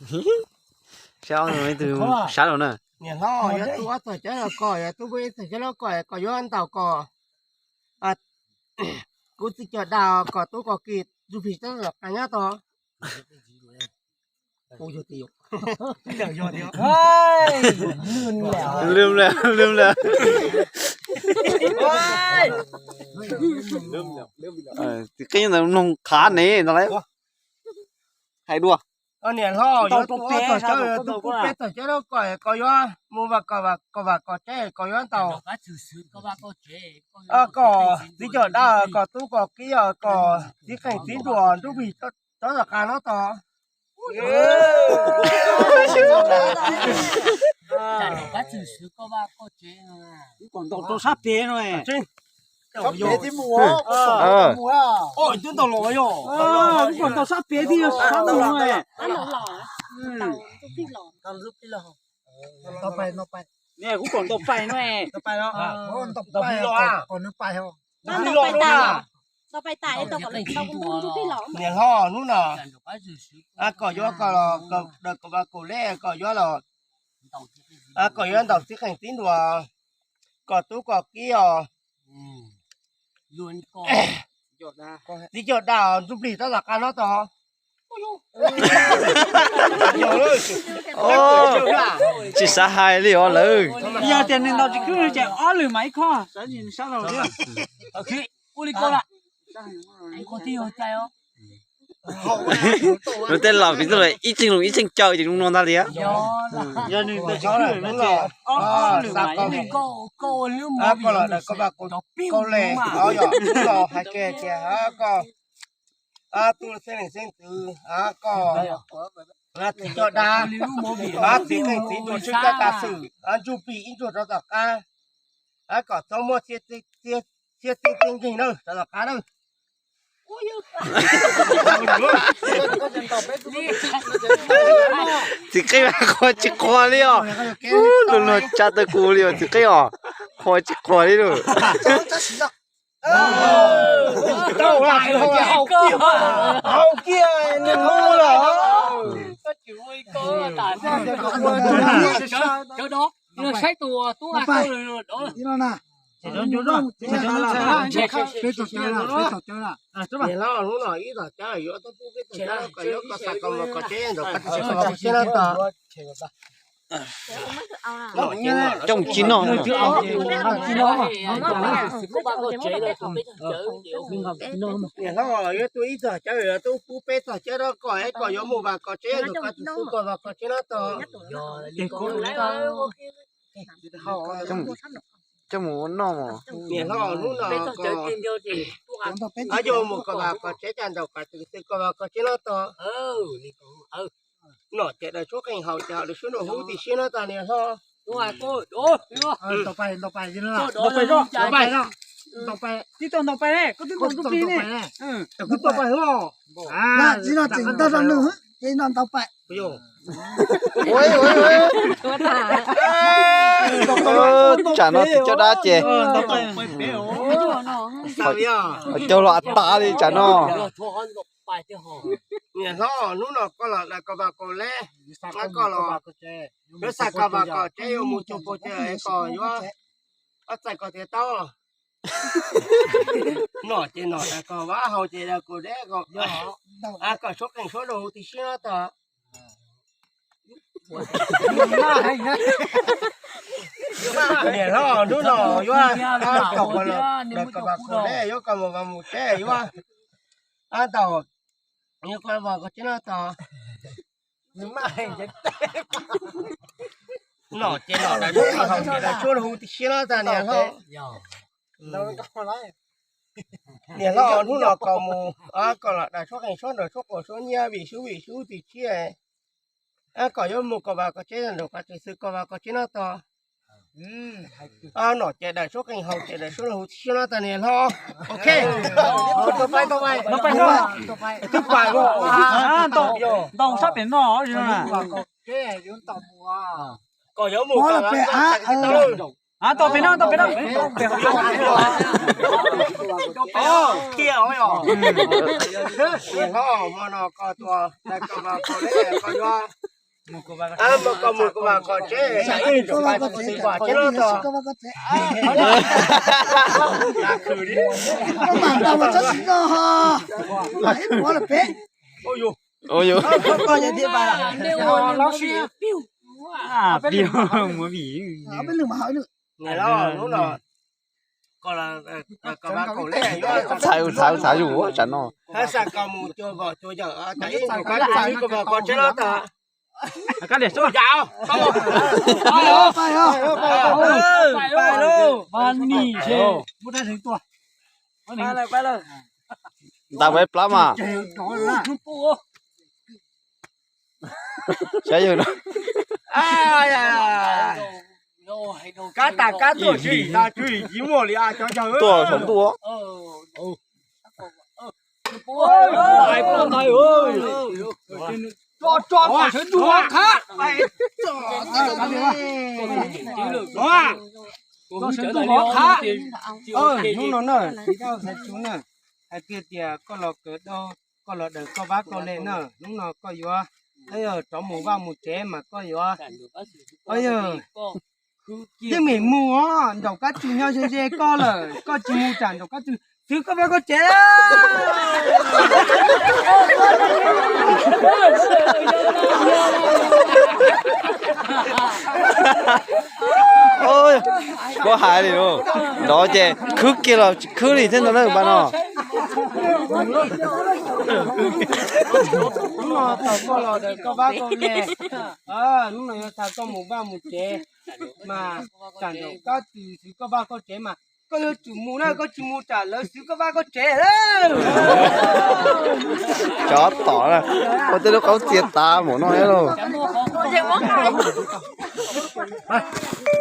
Sab no ib tug sab los na. Niam hlob, yuav tub ob txog cov los koj, yuav tub peb txog cov los koj, koj yuav ntaus koj. Kuv txiv coj dab koj tub koj kiv ntsuj plig txhob los qab nyob tod. Txiv qeej ntawd mloog qhav ne no lawm. Hais dua. Niam hlob, yuav tub ob txog cov, yuav tub peb txog cov los koj, koj yuav mus vam koj, vam koj, vam koj tsev, koj yuav ntaus. Koj txiv coj dab koj tub koj kiv, koj txiv qeej txiv nruas ntsuj plig txhob los qab nyob tod. Kuv kom ntaus rau sab pem no. Sab pem thiaj mus, kuv kom ntaus los yog. Kuv kom ntaus sab pem thiaj yog sab mus no. Kuv kom ntaus pais no. Ntaus pais los, kom nws pais. Niam hlob, hnub no koj yuav koj los, daws koj vaj koj tsev, koj yuav los, koj yuav ntaus txiv qeej txiv nruas, koj tub koj kiv os. Txiv coj dab ntsuj plig txhob los qab nyob tod. Tsis xav hais li os lawm. Yog tias nws ntaus tsis khwb ces ob lwm mas ib qho. Lub teb los piv txwv ib txheej lus ib txheej caw ces zoo no ntag li. Yog nws ntaus tsis khwb no ces ob lwm mas ib qho. Koj los daws koj vaj koj tsev, koj los hais kiag tias koj tub xeeb leej xeeb ntxwv, koj txiv coj dab, txiv qeej txiv nruas tswj kab tas xwm, ntsuj plig ib ntsuag rov tom qab, kom txhob muab txhiab txij txij nkeeg na rov tom qab na. Txiv qeej mas qhuas tsis qhuas li os. Ub, luag luag tsa tawv kuv li os txiv qeej os. Qhuas tsis qhuas li lauj. Haus kiag nws hu lawm. Saib tus tub a. Niam hlob, hnub no ib tog cab yuav tub peb tog cab, koj yuav koj xav koj vaj koj tsev ntaus koj txiv koj vaj koj tsev nyob tod. Coj mus tsis noj. Niam hlob, yuav tub ib tog cab yuav tub peb tog cab rau koj, koj yuav mus vaj koj tsev ntaus koj txiv koj vaj koj tsev nyob tod. Coj mus ua noj mas. Niam hlob, hnub no koj yuav mus koj vaj koj tsev, cas ntaus koj txiv koj vaj koj tsev nyob tod. Nom ces daws suab qeej haus ces haus daws suab nruas huv tib si nyob tod niam hlob. Tib tug ntaus pais ne, koj twb ntaus ntsuj plig ne. Tsis no tseem ntaus rau nws, ces no ntaus pais. Tsam no txiv coj dab ces caug los tas li tsam no. Niam hlob, hnub no koj los daws koj vaj koj tsev, koj los, yuav xa koj vaj koj tsev yuav mus cuag pog ces koj yuav txais koj tiav taub. Nom ces nom daws koj vaj haus ces daws koj deb, koj suab qeej suab nruas huv tib si nyob tod. Niam hlob, hnub no yuav, koj los daws koj vaj koj tsev, yuav koj mus vaj mus tsev, yuav ntaus, yuav koj vaj koj tsev nyob tod. Nom ces nom daws suab qeej haus ces daws suab nruas huv tib si nyob tod niam hlob. Niam hlob, hnub no koj mus, koj los daws suab qeej suab nruas suab quas suab nyiaj vim sub vim sub tib si. Koj yuav mus koj vaj koj tsev ntaus koj txiv koj vaj koj tsev nyob tod. Nom ces daws suab qeej haus ces daws suab nruas huv tib si nyob tod niam hlob. Ok. Twb pais, ntaus sab pem no. Koj yuav mus koj vaj koj tsev. Ntaus pem no, ntaus pem no. Niam hlob, hmo no koj tuaj, koj vaj koj tsev, koj yuav Mus koj mus koj vas koj tsev, ib tus koj tsev los tod. Koj mam ntaus mas txhob tsis noj ho. Ib mus los peb. Ua yuav koj yog thiab pas. Peb lwm mas ho ib lwm. Txhais txhais txhais yus tsam no. Hab xav koj mus cua vos cua yawm, tas ib tus koj tsev los tod. Ntas peb plab mas. Saib yawg no. Kab tas kab tuaj tswv yim tas tswv yim tsis muaj li cov yawg tuaj saum ntuj. Tso tso kom sawv ntuj hov qhab. Kom sawv ntuj hov qhab. Hnub no na, txiv Dab Xaiv Tsu na, hais tias tias koj los kawm dab, koj los daws koj vab koj le na, hnub no koj yuav, yog rov mus vaj mus tsev mas koj yuav, yog yeej meem mus os, nraum kab tswv nyob ze ze koj lawm, koj tsis mus tsam nraum kab tswv xwv koj vab koj tsev. Koj hais li, nrov ces khwb kiag los tsis khwb li thiab ntag na pas no. Hnub no thaum koj los daws koj vab koj le, hnub no yog thaum koj mus vaj mus tsev, mas tsam nraum kab tswv xwv koj vab koj tsev mas koj yuav tsum mus na, koj tsis mus tsam lawv xwv koj vab koj tsev. Cov tom na, ua tej lub qaub txia tav mus no thiab lauj.